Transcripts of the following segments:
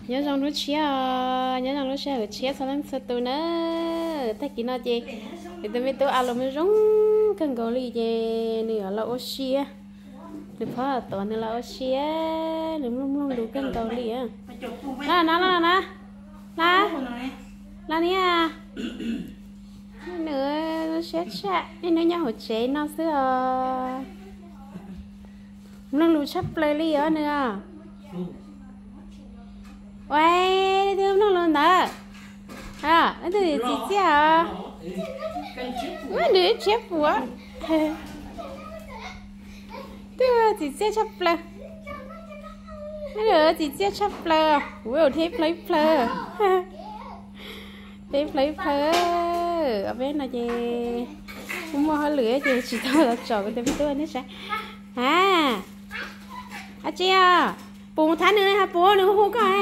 Nyob zoo lub tshiab os, nyob zoo lub sij hawm tshiab txhua leej txhua tus na. Tag kis no ces kuv tus me tub a los zoo zoo kawg nkaus li ces nws yuav los ua si. Nws phob tuav nws los ua si, nws mloog mloog lus kawg nkaus li. Los no, los no, los, los niam. Nws siab tshaj, nws nyob hauv tsev no xwb os. Mloog lus tshaj plaws li os nws. Ua, leej twg mloog lus ntawd? Leej twg txiv txiaj os? Nws tshiab puas. Twb txiv txiaj tshaj plaws. Txiv txiaj tshaj plaws, ua dheb plhaw ib plhaw. Dheb plhaw ib plhaw. Ob peb no ces kuv muaj hauj lwm ces tsis tau los tsom kuv tus me tub nej saib. A, dab tsi os? Puas mus thab nws, puas nws hu koj?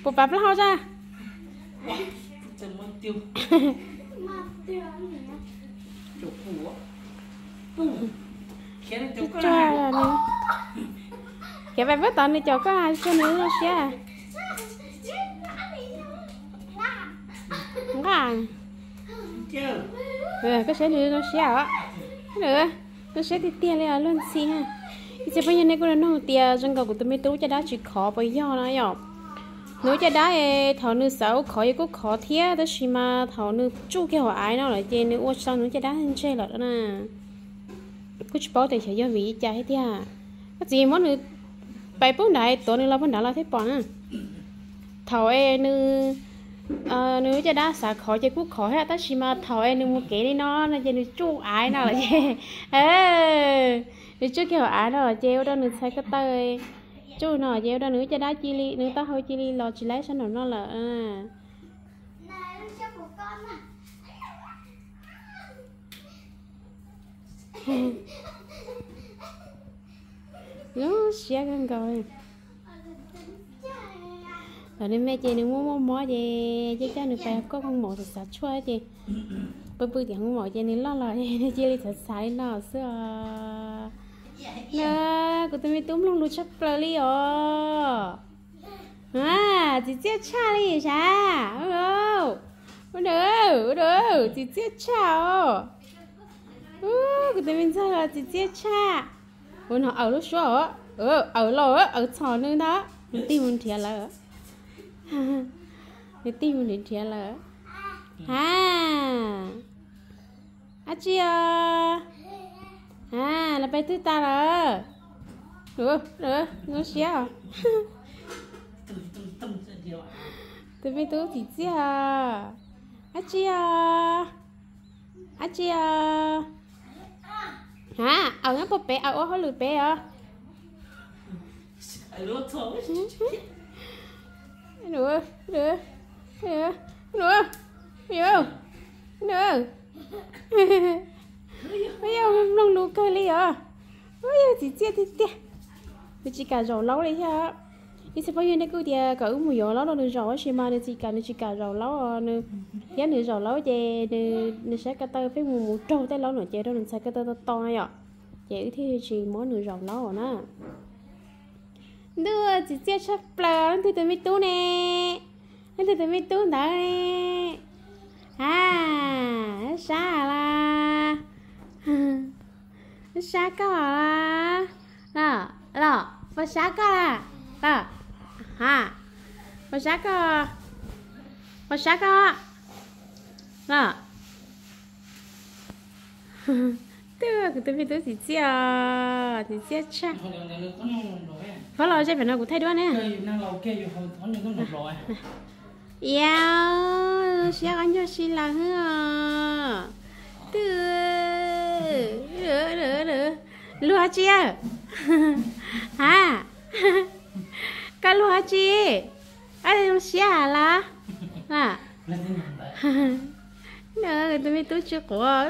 Puas pav plaub hau tso? Khiav pais puag tod nws caum koj, tsuag nws zoo siab. Nqa, koj saib nws zoo siab os. Zoo siab tiag tiag li os luag ntxhi. Ib txhia phooj ywg nej kuj los nug tias zoo nkaus kuv tus me tub caj dab tsis khov puas yog no yom. Nws caj dab es thaum nws xav ua khov yog kuj khov thiab, tab sis mas thaum nws tsuj kiag hauv av no lawm ces nws ua tsis tau nws caj dab ntseg lawm na. Kuj tsis paub tias xyov yog vim li cas thiab tiag. Koj txiv muab nws pais puag nrad, tuav nws los puag nrad los thiaj pom na. Thaum es nws, nws caj dab xav khov ces kuj khov thiab, tab sis mas thaum es nws mus kev li no no ces nws tsuj av no lawm ces, nws tsuj kiag hauv av no lawm ces ua rau nws txhais ko taw, tsuj no ces ua rau nws caj dab cia li, nws taub hau cia li los tsis laib sab nraum no lawm. Zoo siab kawg nkaus. Thaum nws me ces nws muaj muaj mob ces coj coj nws pais koj kooj maum xav xav tshuaj ces pw pw tias kooj maum ces nws loj los nws cia li xav xav li no xwb os. Na, kuv tus me tub mloog lus tshaj plaws li os. Txiv txiaj tshaj li sav. Ua, txiv txiaj tshaj os. Kuv tus me ntxawg los txiv txiaj tshaj. Ua no aws lub suab os, aws los aws txhom nws ntag. Nws tig mus nrhiav lawm. Nws tig mus nrhiav lawm. Ha, dab tsi os? Ha, los peb twb tas lawm. Zoo siab os. Tus me tub txiv txiaj os. Dab tsi os? Dab tsi os? Ha, aws nyob puag pem, aws ua hauj lwm pem os. Yog mloog lus kawg li os. Yog txiv txiaj tiag tiag. Nws tsis kam zaum laub li thiab. Ib txhia phooj ywg nej kuj tias kom wb mus yuav laub rau nws zaum, tab sis mas nws tsis kam, nws tsis kam zaum laub os. Nws, thiab nws zaum laub ces nws saib ko taw pheej mus mus raug tej laub no ces rau nws txhais ko taw to to na yom. Ces wb thiaj tsis muab nws zaum laub na. Ntuj, txiv txiaj tshaj plaws, leej twg tus me tub ne? Leej twg tus me tub ntawd ne? Ha, sab las. Sab koj las. Los, los, puas sab koj las? Los, ha, puas sab koj? Puas sab koj? Los. Twb kuv tus me tub txiv txiaj, txiv txiaj tshaj. Phob los ze pem no kuv thaij duab ne. Iab, siab qab ncuag si lawm hwb os. Twb, luag tsi? Ha, koj luag tsi? Zoo siab las. Tus me tub tsis quav,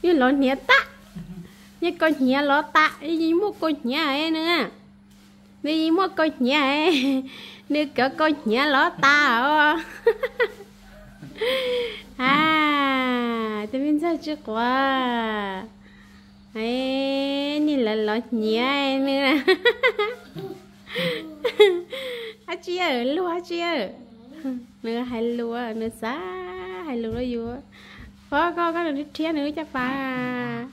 yog lov hniav tag, yog kaus hniav lov tas, yeej muaj kaus hniav nws, nws yeej muaj kaus hniav, nws cov kaus hniav lov tas os. Ha, tus me ntxawg tsis quav, niag lawv lov hniav nws. Ab tsi, luag ab tsi, nws hais lus, nws xav hais lus rau yus. Koj, koj, koj nws rhiab nws lub caj pas.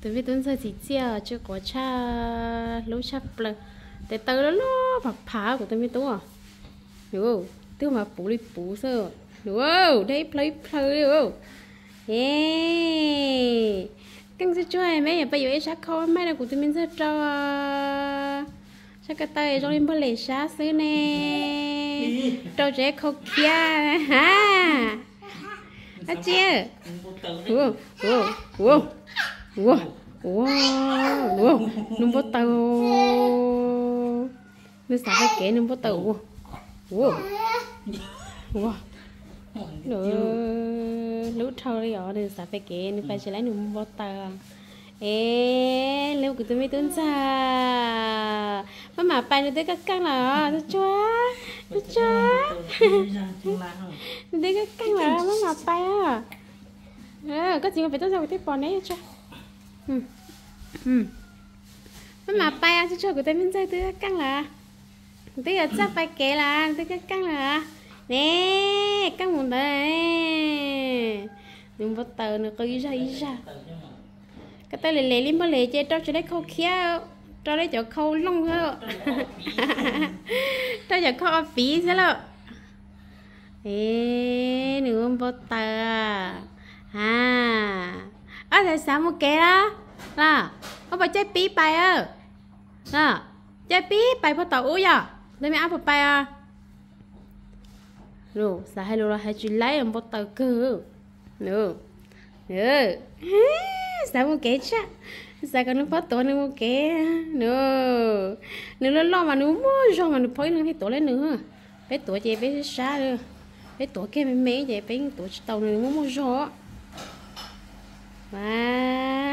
Tus me tub ntxawg txiv txiaj tsis quav tshaj, hlub tshaj plaws. Tes taw loj loj pham pham kuv tus me tub. Twb mas puv li puv xwb. Deb ib plhaw ib plhaw li. E, keej tsuag tsuag me, yuav pab yuav ib sab khau maij rau kuv tus me ntxawg rau. Sab ko taw zoo li npog lem sab xwb ne. Rau tsev khau khiab ha. Ab tsi, ua, ua, ua, ua, nws npau taws. Nws xav fais kev nws npau taws ua, ua, ua. Hlub dhau li os, nws xav fais kev nws fais tsis laib nws npau taws. Es hlub kuv tus me tub ntxawg. Maj mam pais nws twb kaj keej lawm, tsuag tsuag, tsuag tsuag. Nws twb kaj keej lawm, maj mam pais. Koj txiv mus pem tuaj txog kuv thiaj pom ne tsuag. Maj mam pais, tsuag tsuag, kuv tus me ntxawg twb kaj keej lawm. Twb yuav txawj fais kev lawm, twb kaj keej lawm. Ne, keej mus ntawd. Nws npau taws nws qw ib zaj ib zaj. Ko taw lem lem li npog lem ces rau tsev laib khau khiab, rau lawv cov khau looj xwb, rau cov khau o piv xwb lauj. Es nws npau taws. A, ob txhais xav mus kev los? Los, ob puas caij pib pais? Los, caij pib pais puag tom ub yog? Tus me ab puas pais os? Xav hais lus los hais tsis laib, npau taws kawg. Xav mus kev tshaj, xav kom nws pab tuav nws mus kev. Nws loj loj mas nws muaj zog mas nws phob ib leeg thiaj tuav li nws. Peb tuav ces peb sab sab, peb tuav kiag me me ces peb tuav tsis tau nws, nws muaj muaj zog.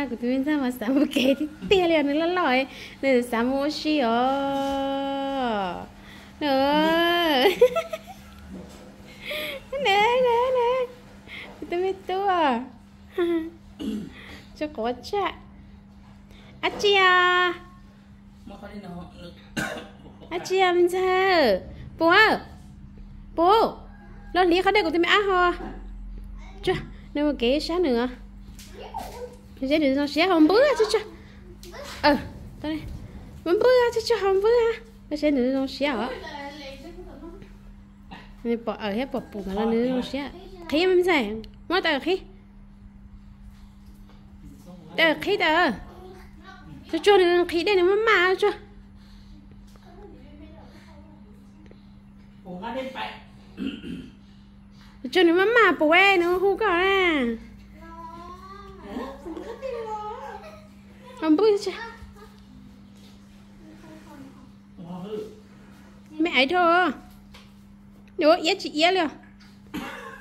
Kuv tus me ntxawg mas xav mus kev tiag tiag li os, nws loj loj, nws xav mus ua si os. Kuv tus me tub, tsis quav tshaj. Ab tsi os, ab tsi os me ntxawg, puv, puv, los hliv qhov dej kuv tus me ab ho. Nws mus kev sab nws os. Seb nws zoo siab ho npwb tsuag tsuag. Npwb tsuag tsuag ho npwb, seb nws zoo siab os. Nws pom aws thiab pom puv ntawd los nws zoo siab. Qhib me ntxawg, muab tau qhib. Tau qhib tau. Tsuag tsuag nws qhib dej nws maj maj tsuag. Tsuag nws maj maj puv nws hu koj na. Ho npwb tsuag. Me aiv dhau. Ua iab tsis iab li os.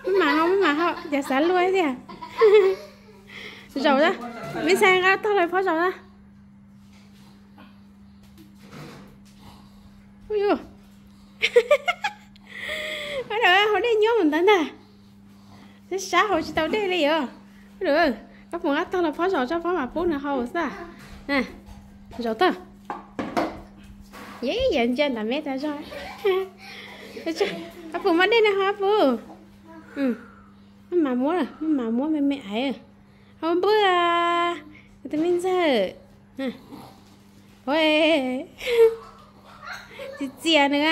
Maj mam ho, maj mam ho, cas xav luag tiag. Zaum a, me ntxhais nqa tog lawm phob zaum a. Ua, hauv dej nyob mus ntawd ntag. Sab sab hauv tsis tau dej li os. Koj pum nqa tog los phob zaum tso phob mam pub nws haus xwb. Zaum tag. Yog ntsia nram me tas zog. Koj pum muab dej no ho pum. Maj mam muab, maj mam muab me me aiv. Ho npwb, kuv tus me ntxawg. Txiv txias nws a.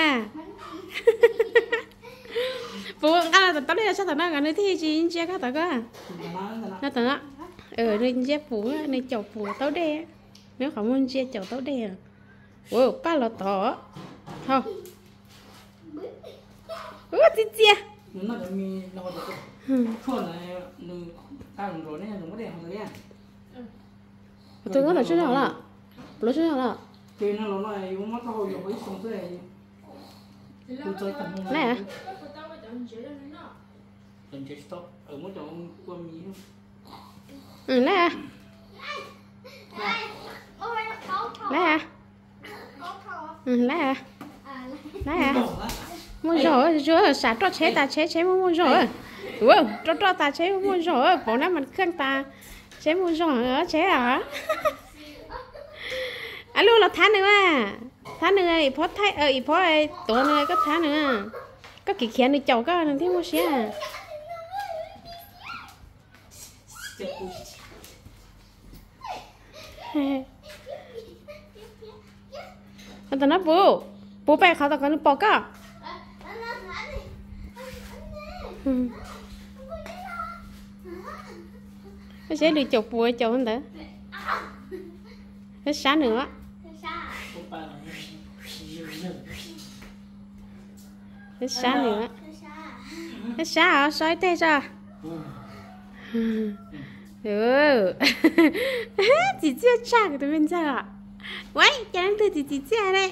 Puv nqa los tom taub dej los tso tom no kom nws thiaj tsis ntsia koj tom koj. No tom no, nws ntsia puv, nws caum puv taub dej. Nws qhov muag ntsia caum taub dej. Ua paj los tod. Ho. Ua txiv txias. Tus no tom tsuj zog lawm. Lub tsuj zog lawm. Lawm. Lawm. Lawm. Lawm. Muaj zog, sam roj tsheb tas tsheb, tsheb muaj muaj zog. Roj roj tas tsheb muaj muaj zog, pauv nab mas kheej tas tsheb muaj zog tsheb a. Lub los thab nws a, thab nws, Im Phob thaij, Im Phob tuav nws, koj thab nws, koj khiav khiav nws caum koj nws thiaj muaj siab. Qhov tom no puv, puv pem qhov tom kom nws pom koj. Koj saib nws caum puv caum ntawd. Sab nws, sab nws, sab os, so ib teg tso. Txiv txiaj tshaj kuv tus me ntxawg os. Ua cas leej twg txiv txiv txiaj ne?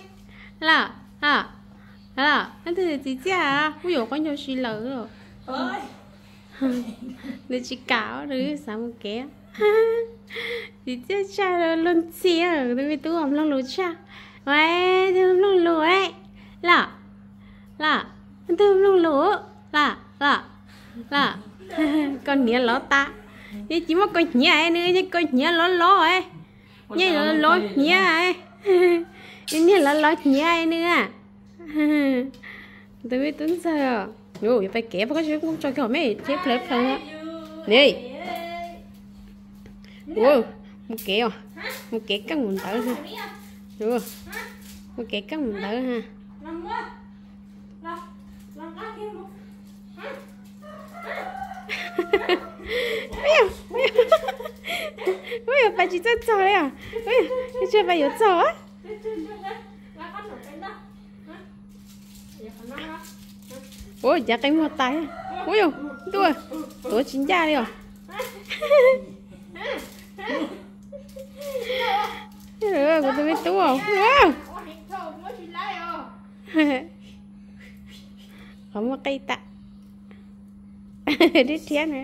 Los, los, leej twg txiv txiaj? Kuj yuav quab ncaug si lawm. Nws tsis kam, nws xav mus kev. Txiv txiaj tshaj luag ntxhi, kuv tus me tub mloog lus tshaj. Ua, twg mloog lus ne? Los, los, twg mloog lus? Los, los, los. Koj niam lov tas, yeej tsis muaj koj hnyiav nws, yeej koj hnyiav lov lov, yeej lov lov hnyiav, niag lov lov hnyiav nws. Tus me tub ntxawg, yuav pais kev pab koj tsis tso kiag me thiab plawv plawv ne. Mus kev os, mus kev keej mus ntawd, mus kev keej mus ntawd. Ua, yuav pais tsis txawj txog li os. Ua, tsis pais yuav txog. Ua, cav qe muag tas. Ua, ntuj, tuav tsis ncaj li os. Kuv tus me tub, qhov muag qe tas. Dib thiab na.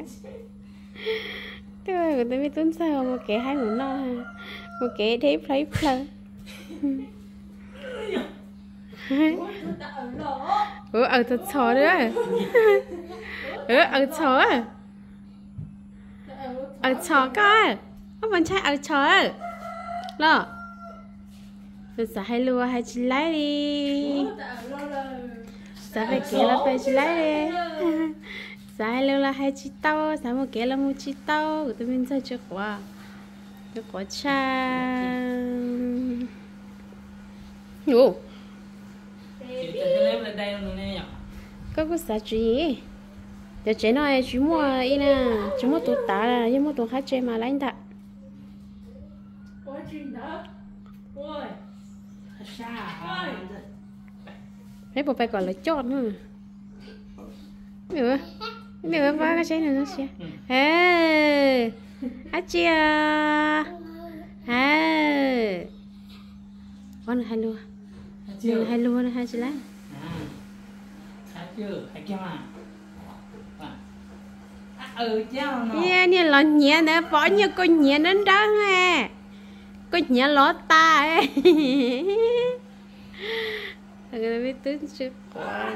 Kuv tus me tub ntxawg mus kev haib mus no, mus kev dheb ib plhaw ib plhaw. Aws txhos txhos li. Aws txhos, aws txhos koj, koj puas ntshai aws txhos los? Xav hais lus hais tsis laib li. Xav pem kev los pem tsis laib li. Xav hais lus los hais tsis tau, xav mus kev los mus tsis tau. Kuv tus me ntxawg tsis quav, tsis quav tshaj. Koj kuj xav tswv yim. Cov tsev no tsis muaj ib na, tsis muaj tus tav, yog muaj tus qab tsev mas laib ntag. Peb puas pais kom lawv coj no? Nws pab koj saib nws zoo siab. Dab tsi os? Nws hais lus, nws hais lus, nws hais tsis laib. Niag los hnyiav ntawd pom nyiaj koj hnyiav nrawb nrawb, koj hnyiav lov tas. Twb tsis quav.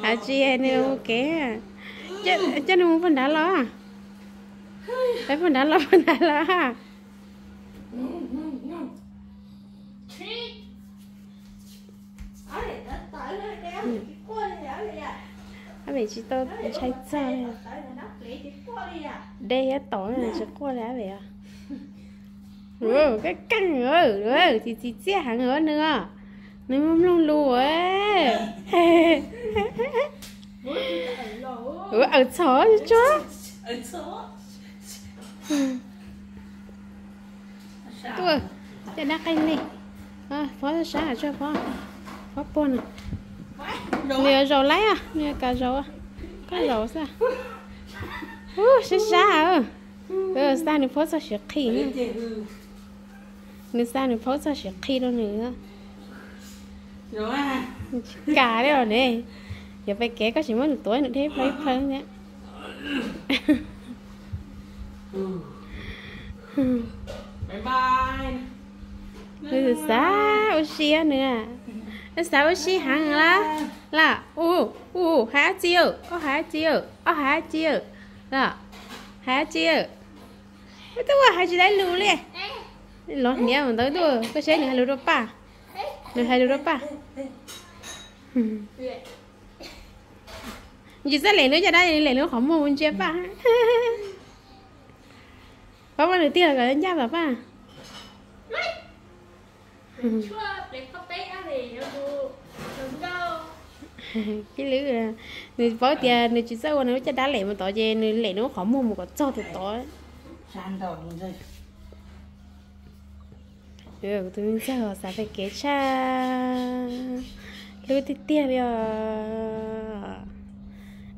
Hais tsis nws mus kev, coj nws mus puag nrad los. Peb puag nrad los, puag nrad los. Ab pem tsis tau ntshai txog li. Dej thiab tod tsis quaj li ab pem os. Koj keej, txiv txiv txiaj heev nws os. Nws mloog lus. Aws txhos tso. Tuaj, tej dab qeej li. Phob sab tso, phob, phob puag nws. Nws yuav zaum laib os, nws yuav kam zaum. Koj zaum xwb. Ub, sab sab. Xa nws phob txog siav qhi. Nws xa nws phob txog siav qhi rau nws. Tsis kam li os ne. Yuav pais kev koj tsis muab nws tuav nws dheb plhaw ib plhaw thiab. Nws xav ua si nws, nws xav ua si heev lawm. Lam, u, u, hais dab tsi, ob hais dab tsi, ob hais dab tsi, lam, hais dab tsi. Twb ua hais tsis tau lus li. Los hniav mus ntawd tuaj, koj saib nws hais lus rau Paj. Nws hais lus rau Paj. Tsis txawj lem lub caj dab, lem lub qhov muag mus ntsia Paj. Pab muab nws tiag los kom ncaj los Paj. Nws paub tias nws tsis txawj ua nws lub caj dab lem mus tod ces nws lem nws lub qhov muag mus kom txog tus tod. Kuv tus me ntxawg xav pem kev tshaj, hlub tiag tiag li os.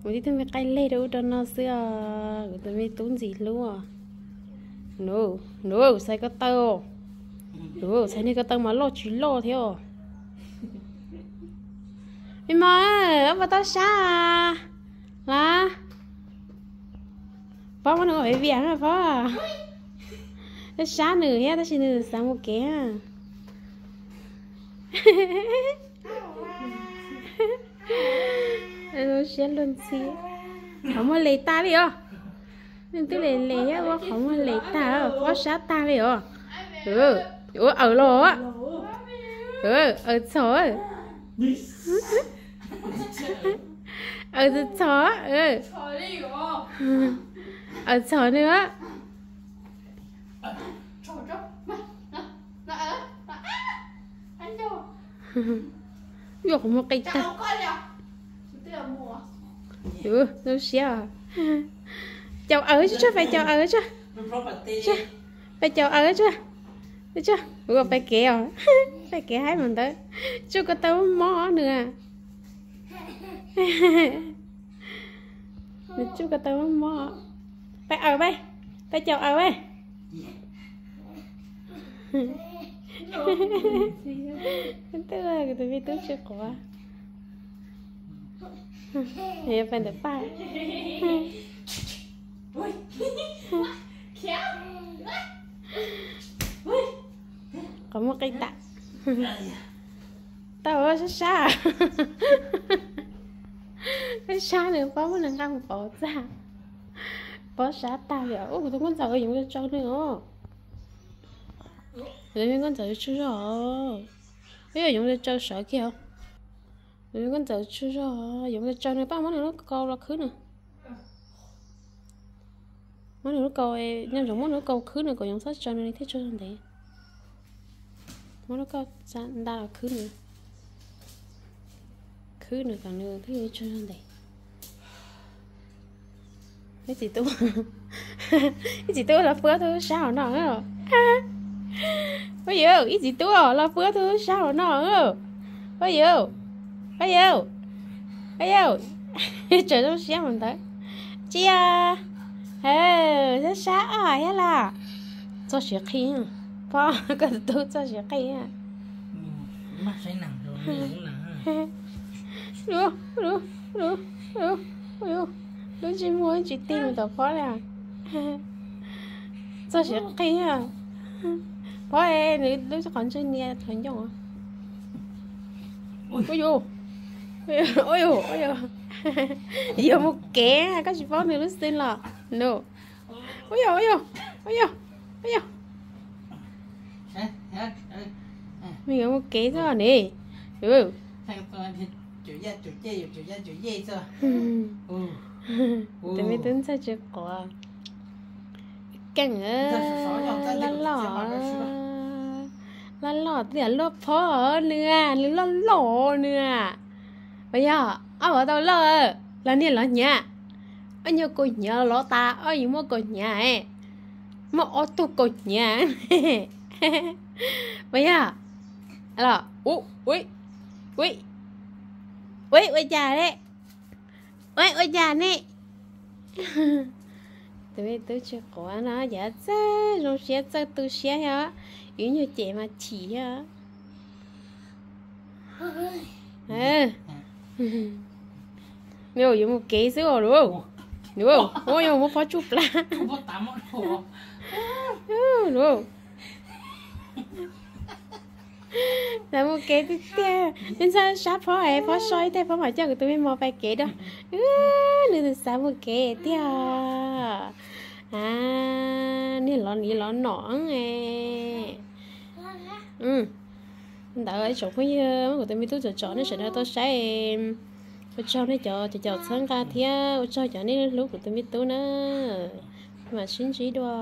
Mus tib tug me qaij leg rau ub rau no xwb os, kuv tus me tub ntxim hlub os. Nws, nws xaiv ko taw, nws xaiv niag ko taw mas loj tsis loj thiab os. Me mos, ob puas tau sab los? Pab muab nws ua viv vias na Pab. Sab nws thiab tab sis nws xav mus kev. Zoo siab luag ntxhi. Qhov muag les tag li os. Nws twb les les thiab ua qhov muag les tag, pob sab tag li os. Ua awm los, awm txhom, awm txhom, awm txhom nws. Yuav qhov muag qis tag. Zoo siab. Caum awm tsuag, pais caum awm tsuag. Pais caum awm tsuag. Kuv pais kev os. Pais kev haib mus ntawd. Tsuj ko taw mob mob nws. Nws tsuj ko taw mob mob. Pais awm pais. Pais caum awm pais. Twb kuv tus me tub tsis quav. Pais ntawm Paj. Qhov muag qis tas. Tau sab sab. Sab sab nws, Pab muab nws nqa mus pauv txaj. Pob sab tag li os. Ub, kuv tus nkauj ntxawm yoov tsau nws os. Kuv tus me nkauj ntxawm tsaug zog os. Ub, yoov tsau sawv kiag os. Kuv tus me nkauj ntxawm tsaug zog, yoov tsau nws, Paj muab nws lub kaus los khwb nws. Muab nws lub kaus, nco ntsoov muab nws lub kaus khwb nws kom yoov txhob tsau nws, nws thiaj tsaug zog ntev. Muab lub kaus nta los khwb nws. Khwb nws kom nws thiaj tsaug zog ntev. Ib txiv tub, ib txiv tub los pw tub sab hauv no. Ua yuav, ib txiv tub los pw tub sab hauv no. Ua yuav, ua yuav, ua yuav. Tseem zoo siab mus ntawd. Tsis yog, sab sab os thiab los. Txoj siav qhib, Pab, koj tus tub txoj siav qhib. Lub ntsej muag tsis tig mus tom Pab li. Txoj siav qhib. Pab, nws lub qhov ntsej nias qhov ncauj. Ua yuav, ua yuav, yuav mus kev, koj tsis paub nws lub xwb los. Ua yuav, ua yuav, ua yuav, ua yuav. Nws yuav mus kev xwb ne. Tus me tub ntxawg tsis quav. Keej, laj loj, laj loj tias luaj phob nws, nws loj loj nws. Puas yog? Ob puas tau loj, los niag los hnyav. Ob nyuag kaus hnyav los tas, ob yim muaj kaus hnyav, muaj ob tug kaus hnyav. Puas yog? Los, ua, ua, ua, ua cas ne? Ua, ua cas ne? Tus me tub tsis quav no ces txawj zoo siab txawj tu siab thiab, yus nyuag cem mas chim thiab. Yuav mus kev xwb os. Yuav muab phob tsuj plab. Xav mus kev tiag tiag, ntxhab sab phob es phob so ib teg phob mam coj kuv tus me mos pais kev rau. Nws xav mus kev tiag. A, niag lov niv lov nom. Ntawd ib tsoom phooj ywg, muab kuv tus me tub tsom tsom nej sawv daws tau saib. Ua tsaug nej cov caum txhawb nqa thiab ua tsaug cov nej hlub kuv tus me tub na. Mam sib ntsib dua.